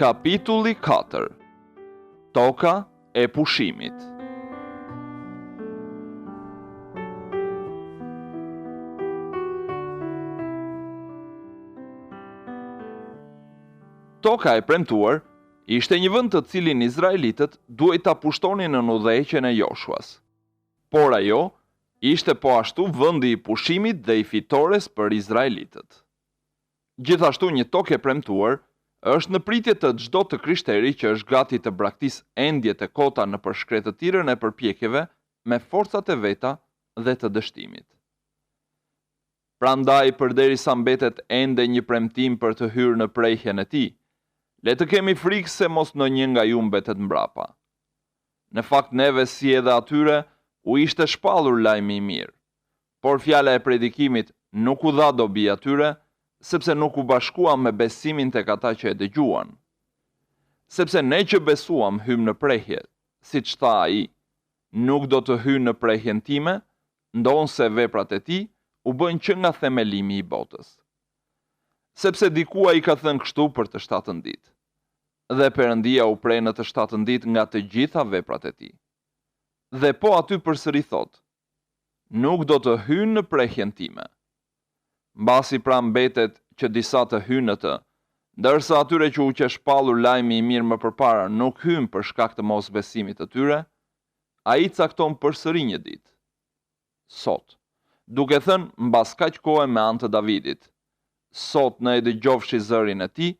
Kapitulli 4 Toka e pushimit Toka e premtuar ishte një vend të cilin izraelitët duhej ta pushtonin nën udhëheqjen e Joshuas. Por ajo ishte po ashtu vendi i pushimit dhe i fitores për izraelitët. Gjithashtu një tokë e premtuar është në pritje të çdo të krishteri që është gati të braktisë endjet e kota nëpër shkretëtirën e përpjekjeve me forcat e veta dhe të dështimit. Prandaj përderisa mbetet ende një premtim për të hyrë në prehjen e tij, le të kemi frikë se mos ndonjë nga ju mbetet mbrapa. Në fakt neve si edhe atyre u ishte shpallur lajmi i mirë. Por fjala e predikimit nuk u dha dobi atyre, sepse nuk u bashkua me besimin tek ata që e dëgjuan. Sepse ne që besuam hymë në prehje, siç tha ai, Nuk do të hyjnë në prehjen time, ndonëse veprat e tij u bënë që nga themelimi i botës. Sepse diku ai ka thënë kështu për të shtatën ditë. Dhe Perëndia u preh në të shtatën ditë nga të gjitha veprat e tij. Dhe po aty përsëri thotë, Nuk do të hyjnë në prehjen time. Mbasi pra mbetet që disa të hyjnë në të, ndërsa atyre që u qe shpallur lajmi i mirë më përpara nuk hynë për shkak të mosbesimit të tyre, ai cakton përsëri një ditë. Sot. Duke thënë mbas kaq kohe me anë të Davidit, Sot në e dëgjofshi zërin e tij,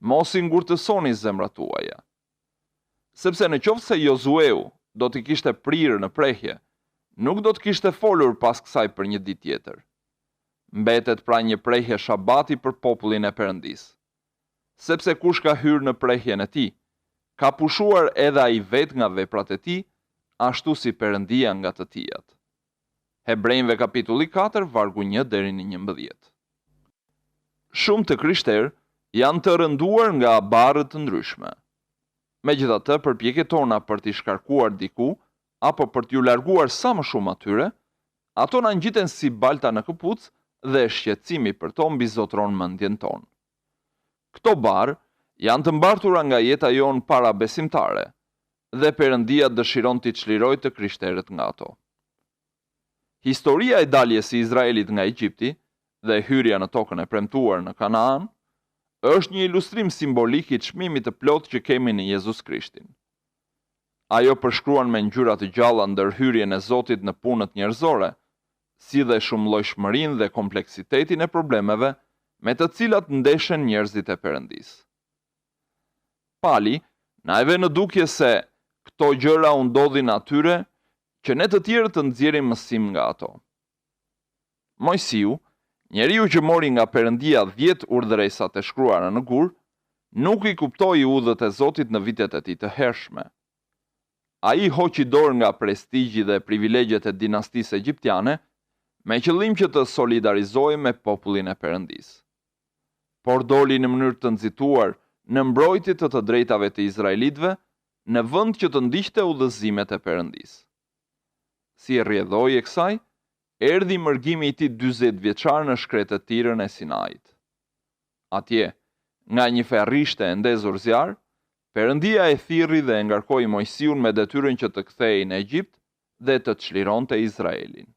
mos i ngurtësoni zemrat tuaja. Sepse në qoftë se Jozueu do t'i kishte prirë në prehje, nuk do të kishte folur pas kësaj për një ditë tjetër. Mbetet pra një prehje Shabati për popullin e Perëndisë. Sepse kush ka hyrë në prehjen e tij, ka pushuar edhe ai vetë nga veprat e tij, ashtu si Perëndia nga të tijat. Hebrenjve kapitulli 4, vargu 1 deri në 11. Shumë të krishterë janë të rënduar nga barrë të ndryshme. Megjithatë, përpjekjet tona për t'i shkarkuar diku apo për t'iu larguar sa më shumë atyre, ato na ngjiten si balta në këpucë dhe shqetësimi për to mbizotëron mendjen tonë. Këto barrë janë të mbartura nga jeta jonë parabesimtare dhe Perëndia dëshiron t'i çlirojë të krishterët nga ato. Historia e daljes së Izraelit nga Egjipti dhe hyrja në tokën e premtuar në Kanaan është një ilustrim simbolik i çmimit të plotë që kemi në Jezus Krishtin. Ajo përshkruan me ngjyra të gjalla ndërhyrjen e Zotit në punët njerëzore, si dhe shumëllojshmërinë dhe kompleksitetin e problemeve me të cilat ndeshen njerëzit e Perëndisë. Pali na e vë në dukje se këto gjëra u ndodhin atyre që ne të tjerët të nxjerrim mësim nga ato. Moisiu, njeriu që mori nga Perëndia dhjetë urdhëresat e shkruara në gur, nuk i kuptoi udhët e Zotit në vitet e tij të hershme. Ai hoqi dorë nga prestigji dhe privilegjet e dinastisë egjiptiane me qëllim që të solidarizohej me popullin e Perëndisë. Por doli në mënyrë të nxituar në mbrojtje të të drejtave të izraelitëve në vend që të ndiqte udhëzimet e Perëndisë. Si rrjedhojë e kësaj, erdhi mërgimi i tij 40 vjeçar në shkretëtirën e Sinait. Atje, nga një ferrishte e ndezur zjarr, Perëndia e thirri dhe e ngarkoi Moisiun me detyrën që të kthehej në Egjipt dhe të çlironte Izraelin.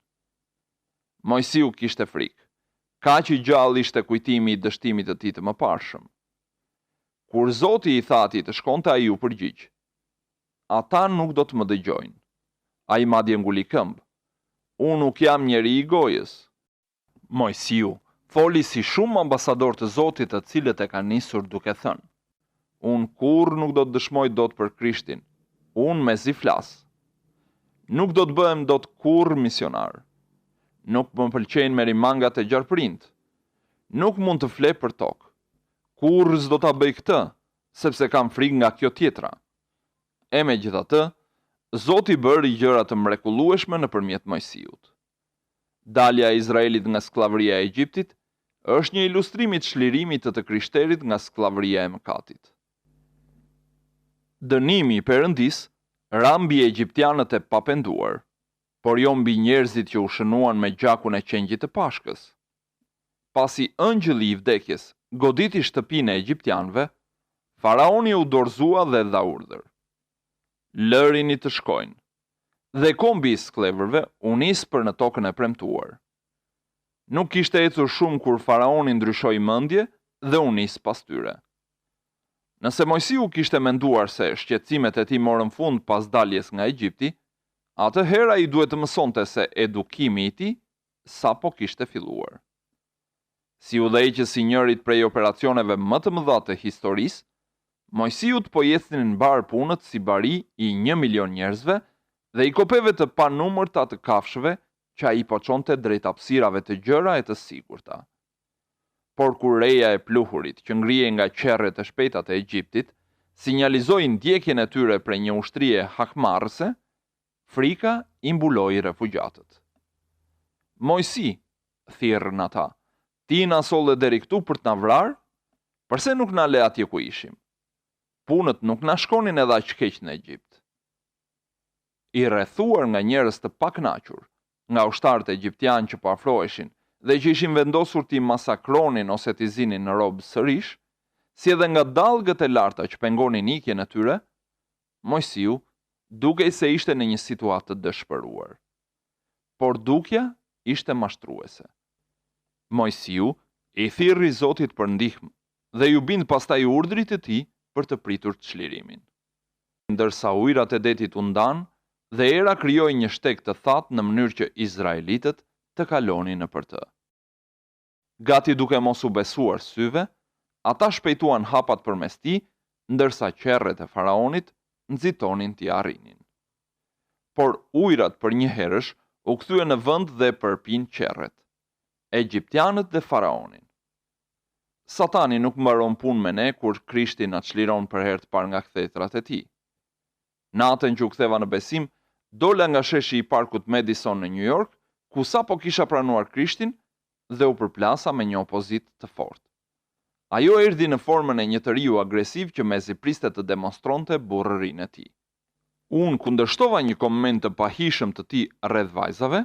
Moisiu kishte frikë. Kaq i gjallë ishte kujtimi i dështimit të tij të mëparshëm. Kur Zoti i tha atij të shkonte, ai u përgjigj, Ata nuk do të më dëgjojnë. Ai madje nguli këmbë. Unë nuk jam njeri i gojës. Moisiu foli si shumë ambasadorë të Zotit të cilët e kanë nisur duke thënë, Unë kurrë nuk do të dëshmoj dot për Krishtin, unë mezi flas. Nuk do të bëhem dot kurrë misionar. Nuk më pëlqejnë merimangat e gjarpërinjtë. Nuk mund të fle për tokë. Kurrë s'do ta bëj këtë, sepse kam frikë nga kjo tjetra. E megjithatë, Zoti bëri gjëra të mrekullueshme nëpërmjet Moisiut. Dalja e Izraelit nga skllavëria e Egjiptit është një ilustrim i çlirimit të të krishterit nga skllavëria e mëkatit. Dënimi i Perëndisë ra mbi egjiptianët e papenduar, por jo mbi njerëzit që u shënuan me gjakun e qengjit të Pashkës. Pasi ëngjëlli i vdekjes goditi shtëpinë e egjiptianëve, Faraoni u dorëzua dhe dha urdhër. Lërini të shkojnë. Dhe kombi i skllevërve u nis për në tokën e premtuar. Nuk kishte ecur shumë kur faraoni ndryshoi mendje dhe u nis pas tyre. Nëse Moisiu kishte menduar se shqetësimet e tij morën fund pas daljes nga Egjipti, atëherë ai duhet të mësonte se edukimi i tij sapo kishte filluar. Si udhëheqës i njërit prej operacioneve më të mëdha të historisë, Moisiut po i ecnin mbarë punët si bari i një milion njerëzve dhe i kopeve të panumërta të kafshëve që ai po çonte drejt hapësirave të gjera e të sigurta. Por kur reja e pluhurit që ngrihej nga qerret e shpejta të Egjiptit sinjalizoi ndjekjen e tyre prej një ushtrie hakmarrëse, frika i mbuloi refugjatët. Moisi, thirrën ata, ti na solle deri këtu për të na vrarë? Përse nuk na le atje ku ishim? Punët nuk na shkonin edhe aq keq në Egjipt. I rrethuar nga njerëz të pakënaqur, nga ushtarët egjiptianë që po afroheshin dhe që ishin vendosur t'i masakronin ose t'i zinin rob sërish, si edhe nga dallgët e larta që pengonin ikjen e tyre, Moisiu dukej se ishte në një situatë të dëshpëruar. Por dukja ishte mashtruese. Moisiu i thirri Zotit për ndihmë dhe iu bind pastaj urdhrit të tij për të pritur çlirimin. Ndërsa ujërat e detit u ndanë dhe era krijoi një shteg të thatë në mënyrë që izraelitët të kalonin nëpër të. Gati duke mos u besuar syve, ata shpejtuan hapat përmes tij, ndërsa qerret e faraonit nxitonin t'i arrinin. Por ujërat përnjëherësh u kthyen në vend dhe përpinë qerret, egjiptianët dhe faraonin. Satani nuk mbaron punë me ne kur Krishti na çliron për herë të parë nga kthetrat e tij. Natën që u ktheva në besim, dola nga sheshi i parkut Madison në Nju Jork, ku sapo kisha pranuar Krishtin dhe u përplasa me një opozitë të fortë. Ajo erdhi në formën e një të riu agresiv që mezi priste të demonstronte burrërinë e tij. Unë kundërshtova një koment të pahijshëm të tij rreth vajzave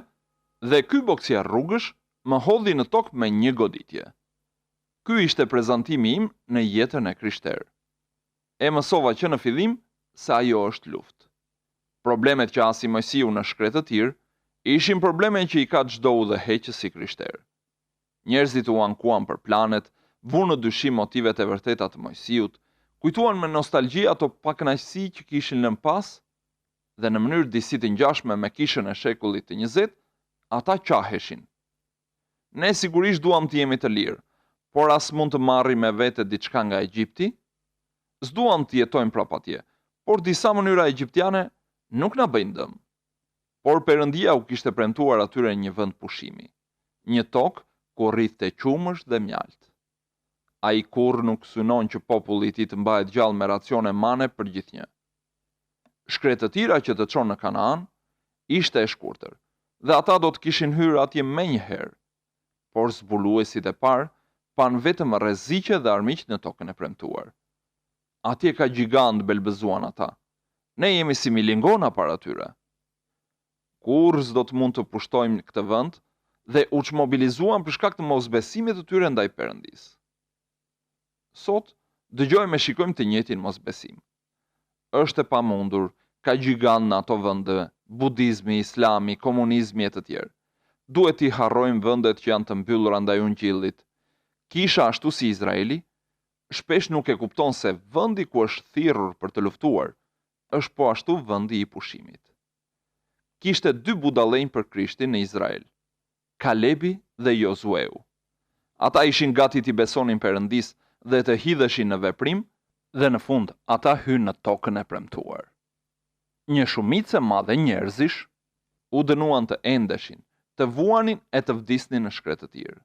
dhe ky boksier rrugësh më hodhi në tokë me një goditje. Ky ishte prezantimi im në jetën e krishterë. E mësova që në fillim se ajo është luftë. Problemet që hasi Moisiu në shkretëtirë ishin probleme që i ka çdo udhëheqës i krishterë. Njerëzit u ankuan për planet, vunë në dyshim motivet e vërteta të Moisiut, kujtuan me nostalgji ato pakënaqësi që kishin lënë pas dhe në mënyrë disi të ngjashme me kishën e shekullit të njëzetë, ata qaheshin. Ne sigurisht duam të jemi të lirë, por a s'mund të marrim me vete diçka nga Egjipti? S'duam të jetojmë prapë atje, por disa mënyra egjiptiane nuk na bëjnë dëm. Por Perëndia u kishte premtuar atyre një vend pushimi, një tokë ku rridhte qumësht dhe mjaltë. Ai kurrë nuk synon që populli i tij të mbahet gjallë me racione mane për gjithnjë. Shkretëtira që të çon në Kanaan ishte e shkurtër dhe ata do të kishin hyrë atje menjëherë. Por zbuluesit e parë panë vetëm rreziqe dhe armiq në tokën e premtuar. Atje ka gjigantë, belbëzuan ata. Ne jemi si milingona para tyre. Kurrë s'do të mund të pushtojmë këtë vend dhe u çmobilizuan për shkak të mosbesimit të tyre ndaj Perëndisë. Sot, dëgjojmë e shikojmë të njëjtin mosbesim. Është e pamundur, ka gjigantë në ato vende, budizmi, islami, komunizmi e të tjerë. Duhet t'i harrojmë vendet që janë të mbyllura ndaj Ungjillit. Kisha ashtu si Izraeli, shpesh nuk e kupton se vendi ku është thirrur për të luftuar, është po ashtu vendi i pushimit. Kishte dy budallenj për Krishtin në Izrael, Kalebi dhe Jozueu. Ata ishin gati t'i besonin Perëndisë dhe të hidheshin në veprim dhe në fund ata hynë në tokën e premtuar. Një shumicë e madhe njerëzish u dënuan të endeshin, të vuanin e të vdisnin në shkretëtirë.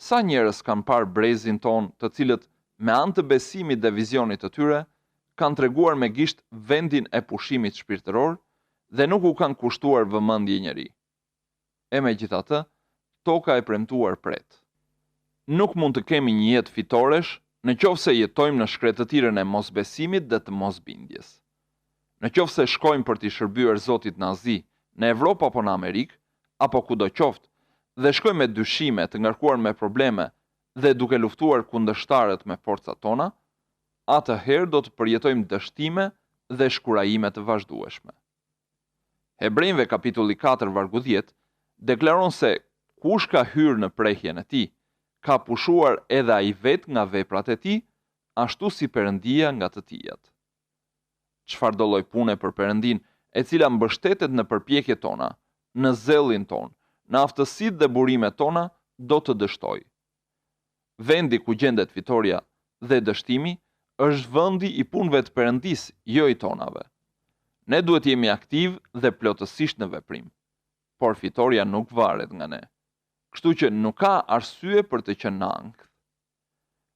Sa njerëz kanë parë brezin tonë të cilët me anë të besimit dhe vizionit të tyre kanë treguar me gisht vendin e pushimit shpirtëror dhe nuk u kanë kushtuar vëmendje njeri. E megjithatë, toka e premtuar pret. Nuk mund të kemi një jetë fitoresh në qoftë se jetojmë në shkretëtirën e mosbesimit dhe të mosbindjes. Në qoftë se shkojmë për t'i shërbyer Zotit në Azi, në Evropë apo në Amerikë, apo kudo qoftë, dhe shkojmë me dyshime, të ngarkuar me probleme dhe duke luftuar kundërshtarët me forcat tona, atëherë do të përjetojmë dështime dhe shkurajime të vazhdueshme. Hebrenjve kapitulli 4 vargu 10 deklaron se kush ka hyrë në prehjen e tij, ka pushuar edhe ai vetë nga veprat e tij, ashtu si Perëndia nga të tijat. Çfarëdo lloj pune për Perëndinë, e cila mbështetet në përpjekjet tona, në zellin tonë, në aftësitë dhe burimet tona, do të dështojë. Vendi ku gjendet fitorja dhe dështimi është vendi i punëve të Perëndisë, jo i tonave. Ne duhet të jemi aktivë dhe plotësisht në veprim. Por fitorja nuk varet nga ne. Kështu që nuk ka arsye për të qenë në ankth.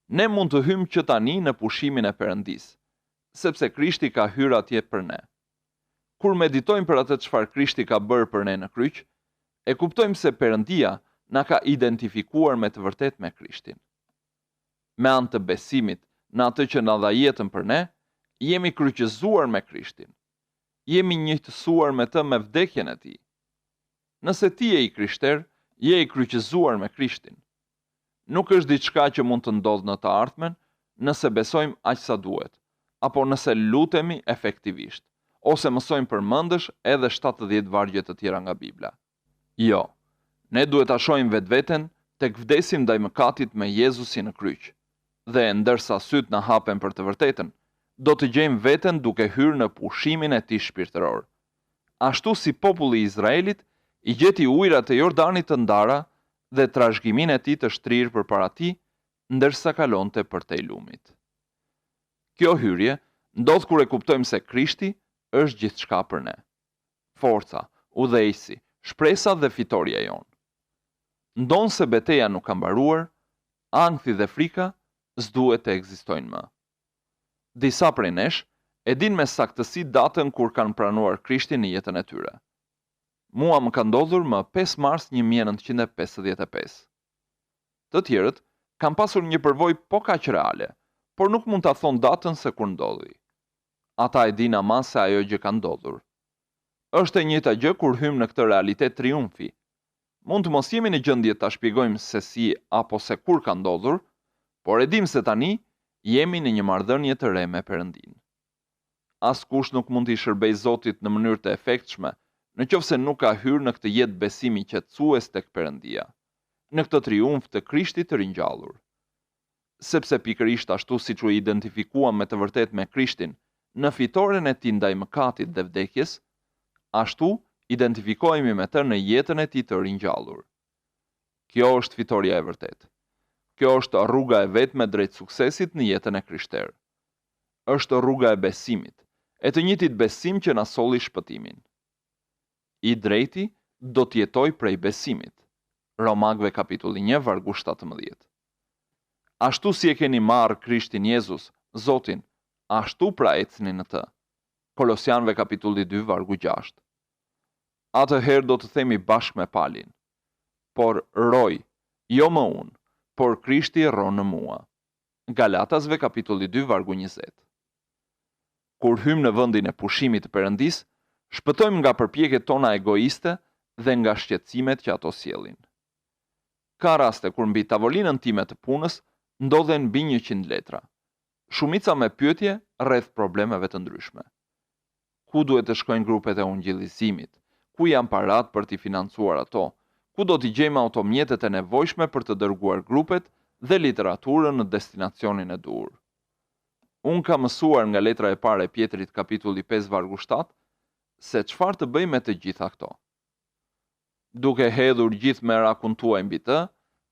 Ne mund të hyjmë që tani në pushimin e Perëndisë, sepse Krishti ka hyrë atje për ne. Kur meditojmë për atë çfarë Krishti ka bërë për ne në kryq, e kuptojmë se Perëndia na ka identifikuar me të vërtetë me Krishtin. Me anë të besimit në atë që na dha jetën për ne, jemi kryqëzuar me Krishtin. Jemi njëjtësuar me të me vdekjen e tij. Nëse ti je i krishterë, je i kryqëzuar me Krishtin. Nuk është diçka që mund të ndodhë në të ardhmen nëse besojmë aq sa duhet, apo nëse lutemi efektivisht, ose mësojmë përmendësh edhe 70 vargje të tjera nga Bibla. Jo, ne duhet ta shohim vetveten tek vdesim ndaj mëkatit me Jezusin në kryq. Dhe ndërsa sytë na hapen për të vërtetën, do të gjejmë veten duke hyrë në pushimin e tij shpirtëror. Ashtu si populli i Izraelit i gjeti ujërat e Jordanit të ndara dhe trashëgiminë e tij të shtrirë përpara tij ndërsa kalonte përtej lumit. Kjo hyrje ndodh kur e kuptojmë se Krishti është gjithçka për ne. Forca, udhëheqësi, shpresa dhe fitorja jonë. Ndonëse beteja nuk ka mbaruar, ankthi dhe frika s'duhet të ekzistojnë më. Disa prej nesh e dinë me saktësi datën kur kanë pranuar Krishtin në jetën e tyre. Mua më ka ndodhur më 5 mars 1955. Të tjerët kanë pasur një përvojë po kaq reale, por nuk mund ta thonë datën se kur ndodhi. Ata e dinë ama se ajo gjë ka ndodhur. Është e njëjta gjë kur hyjmë në këtë realitet triumfi. Mund të mos jemi në gjendje ta shpjegojmë se si apo se kur ka ndodhur, por e dimë se tani jemi në një marrëdhënie të re me Perëndinë. Askush nuk mund t'i shërbejë Zotit në mënyrë të efektshme, në qoftë se nuk ka hyrë në këtë jetë besimi qetësues tek Perëndia, në këtë triumf të Krishtit të ringjallur. Sepse pikërisht ashtu siç u identifikuam me të vërtetë me Krishtin në fitoren e tij ndaj mëkatit dhe vdekjes, ashtu identifikohemi me të në jetën e tij të ringjallur. Kjo është fitorja e vërtetë. Kjo është rruga e vetme drejt suksesit në jetën e krishterë. Është rruga e besimit, e të njëjtit besim që na solli shpëtimin. I drejti do të jetojë prej besimit. Romakëve kapitulli 1 vargu 17. Ashtu si e keni marrë Krishtin Jezus, Zotin, ashtu pra ecni në të. Kolosianëve kapitulli 2 vargu 6. Atëherë do të themi bashkë me Palin. Por rroj, jo më unë, por Krishti rron në mua. Galatasve kapitulli 2 vargu 20. Kur hyjmë në vendin e pushimit të Perëndisë, shpëtojmë nga përpjekjet tona egoiste dhe nga shqetësimet që ato sjellin. Ka raste kur mbi tavolinën time të punës ndodhen mbi 100 letra, shumica me pyetje rreth problemeve të ndryshme. Ku duhet të shkojnë grupet e ungjillizimit? Ku janë paratë për t'i financuar ato? Ku do t'i gjejmë automjetet e nevojshme për të dërguar grupet dhe literaturën në destinacionin e duhur? Unë kam mësuar nga letra e parë e Pjetrit kapitulli 5 vargu 7 se çfarë të bëj me të gjitha këto. Duke hedhur gjithë merakun tuaj mbi të,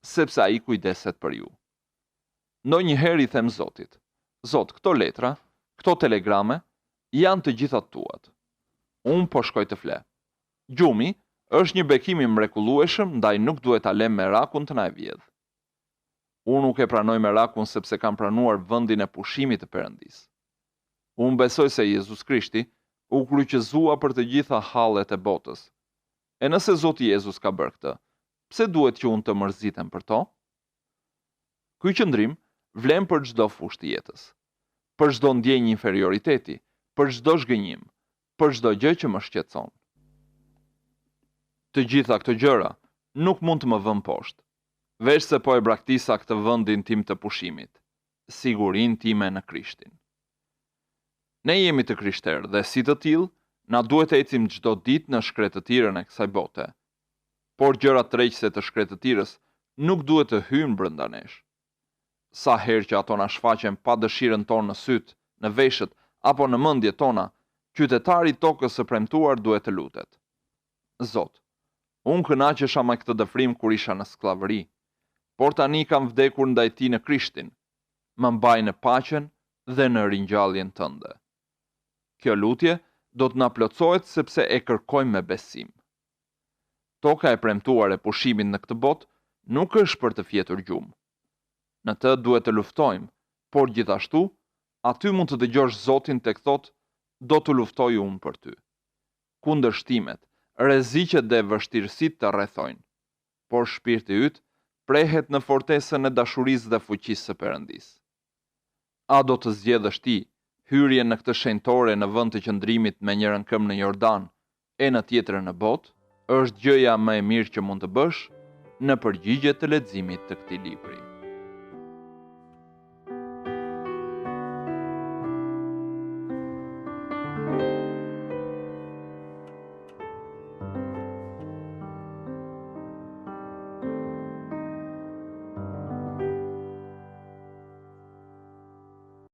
sepse ai kujdeset për ju. Ndonjëherë i them Zotit, Zot, këto letra, këto telegrame, janë të gjitha tuat. Unë po shkoj të fle. Gjumi është një bekim i mrekullueshëm, ndaj nuk duhet ta lëmë merakun të na e vjedhë. Unë nuk e pranoj merakun sepse kam pranuar vendin e pushimit të Perëndisë. Unë besoj se Jezus Krishti u kryqëzua për të gjitha hallet e botës. E nëse Zoti Jezus ka bërë këtë, pse duhet që unë të mërzitem për to? Ky qëndrim vlen për çdo fushë të jetës. Për çdo ndjenjë inferioriteti, për çdo zhgënjim, për çdo gjë që më shqetëson. Të gjitha këto gjëra nuk mund të më vënë poshtë, veçse po e braktisa këtë vendin tim të pushimit. Sigurinë time në Krishtin. Ne jemi të krishterë dhe si të tillë, na duhet të ecim çdo ditë në shkretëtirën e kësaj bote. Por gjërat tërheqëse të shkretëtirës nuk duhet të hyjnë brenda nesh. Sa herë që ato na shfaqen pa dëshirën tonë në sytë, në veshët apo në mendjet tona, qytetari i tokës së premtuar duhet të lutet. Zot, unë kënaqesha me këtë dëfrim kur isha në skllavëri, por tani kam vdekur ndaj tij në Krishtin. Më mbaj në paqen dhe në ringjalljen tënde. Kjo lutje do të na plotësohet sepse e kërkojmë me besim. Toka e premtuar e pushimit në këtë botë nuk është për të fjetur gjumë. Në të duhet të luftojmë, por gjithashtu, aty mund të dëgjosh Zotin tek thotë, do të luftoj unë për ty. Kundërshtimet, rreziqet dhe vështirësitë të rrethojnë, por shpirti yt prehet në fortesën e dashurisë dhe fuqisë së Perëndisë. A do të zgjedhësh ti hyrjen në këtë shenjtore në vend të qëndrimit me njërën këmbë në Jordan e në tjetrën në botë? Është gjëja më e mirë që mund të bësh në përgjigje të leximit të këtij libri.